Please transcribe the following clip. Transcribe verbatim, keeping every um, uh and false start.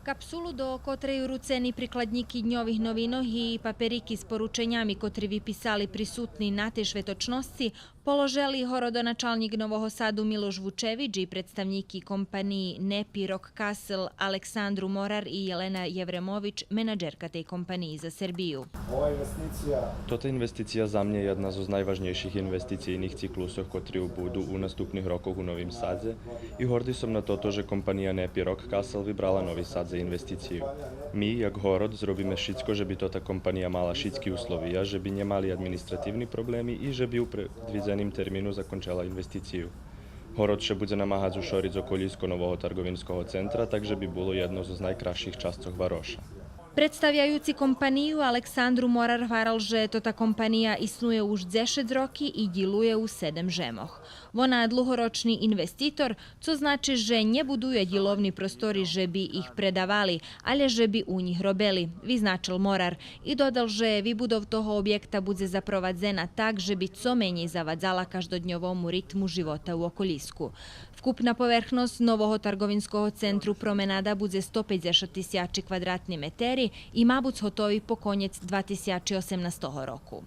Капсулу, до котрей уруцени прикладнїки дньових новинох и паперики з порученями котри виписали присутни на тей шветочносци, положели городоначалнїк Нового Саду Милош Вучевич и представнїки компаниї Непи Рок Касл Александру Морар и Єлена Євремович, менаджерка тей компаниї за Сербию. Ова инвестиция. Тота инвестиция за мнє єдна зоз найважнєйших инвестицийних циклусох котри буду у наступних рокох у Новим Садзе и горди сом на тото же компания Непи Рок Касл вибрала Нови Сад за инвестицию. Ми, як город, зробиме шицко же би тота компания мала шицки условия, же би нємали административни проблеми и же би у предвидзеним термину закончела инвестицию. Город ше будзе намагац ушориц околїско нового тарговинского центра, так же би було єдно зоз найкрасших часцох вароша. Представяюци компанию Александру Морар гварел же тота компания иснує уж дзешец роки и дїлує у седем жемох. Вона длугорочни инвеститор, цо значи же нє будує дїловни простори же би их предавали, алє же би у нїх робели, визначел Морар и додал же вибудов того обєкта будзе запровадзена так же би цо менєй завадзала каждодньовому ритму живота у околїску. Вкупна поверхносц нового тарговинского центру Променада будзе сто пейдзешат тисячи квадратни метери и ма буц готови по конєц два тисячи осемнастого року.